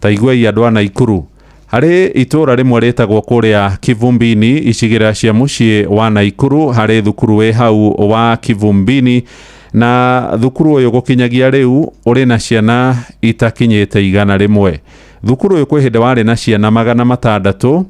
Ta iguai andũ a Naikuru. Harĩ itũũra rĩmwe rĩtagwo kũrĩa Kivumbini, icigĩrĩra cia mũciĩ wa Naikuru, harĩ thukuru wĩ hau wa Kivumbini, na thukuru ũyũ gũkinyagia rĩu ũrĩ na ciana itakinyĩte 100. Thukuru ũyũ kwĩ hĩndĩ warĩ na ciana 600,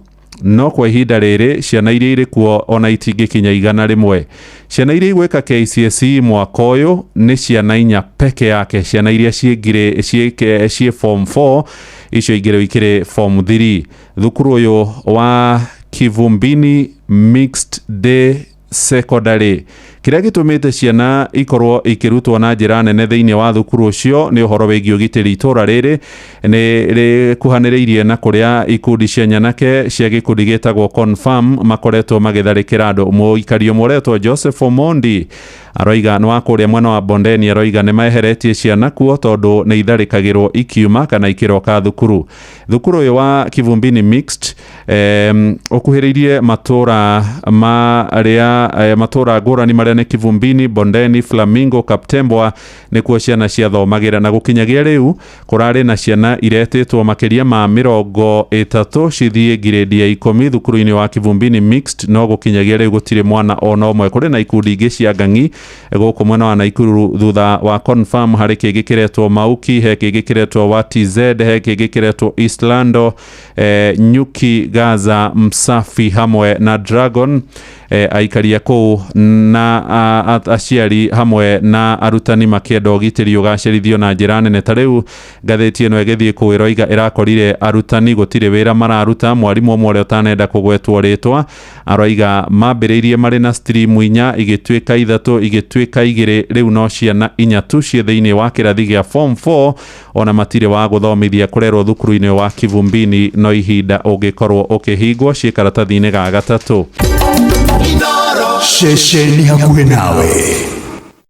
no kwa ihinda rĩrĩ ciana iria irĩ kuo ona itingĩkinya 100. Ciana iria igwĩka KCSE mwaka ũyũ nĩ ciana 4 peke yake, ciana iria ciĩ form 4, icio ingĩ rĩu ikĩrĩ form 3. Thukuru ũyũ wa Kivumbini Mixed Day Secondary, kĩrĩa gĩtũmĩte ciana ikorwo ikĩrutwo na njĩra nene thĩinĩ wa thukuru ũcio nĩ ũhoro wĩgiĩ ũgitĩri. Itũra rĩrĩ nĩ rĩkuhanĩrĩirie na kũrĩa ikundi cia nyanake cia gĩkundi gĩtagwo Confirm makoretwo magĩtharĩkĩra andũ. Mũikari ũmwe ũretwo Joseph Omondi aroiga nĩ wa kũrĩa mwena wa Bondeni, aroiga nĩ meheretie ciana kuo tondũ nĩ itharĩkagĩrwo ikiuma kana ikĩroka thukuru. Thukuru ũyũ wa Kivumbini Mixed ũkuhĩrĩirie matũra marĩa matũra ngũrani marĩa nĩ Kivumbini, Bondeni, Flamingo, Kaptembwa, nĩkuo ciana ciathomagĩra, na gũkinyagia rĩu kũrarĩ na ciana iretĩtwo makĩria ma 30 cithiĩ ngirĩndi ya 10 thukuru-inĩ wa Kivumbini Mixed, no gũkinyagia rĩu gũtirĩ mwana ona ũmwe. Kũrĩ na ikundi ingĩ cia ng'ang'i gũkũ mwena wa Naikuru thutha wa Confirm. Harĩ kĩngĩ kĩretwo Mauki, he kĩngĩ kĩretwo wa TZ, he kĩngĩ kĩretwo Eastlando, Nyuki, Gaza, Msafi hamwe na Dragon. Aikaria kũu na aciari hamwe na arutani makĩenda ũgitĩri ũgacĩrithio na njĩra nene. Ta rĩu ngathĩti ĩno ĩgĩthiĩ kũu ĩroiga ĩrakorire arutani gũtirĩ wĩra mararuta. Mwarimũ ũmwe ũrĩa ũtanenda kũgwetwo rĩtwa aroiga mambĩrĩirie marĩ na stream 4, igĩtuĩka 3, igĩtuĩka 2, rĩu no ciana 4 tu ciĩ thĩinĩ wa kĩrathi gĩa form 4, ona matirĩ wa gũthomithia. Kũrerwo thukuru-inĩ wa Kivumbini no ihinda ũngĩkorwo ũkĩhingwo ciĩ karatathi-inĩ ga gatatũ. Ceceni hakuhĩ nawe.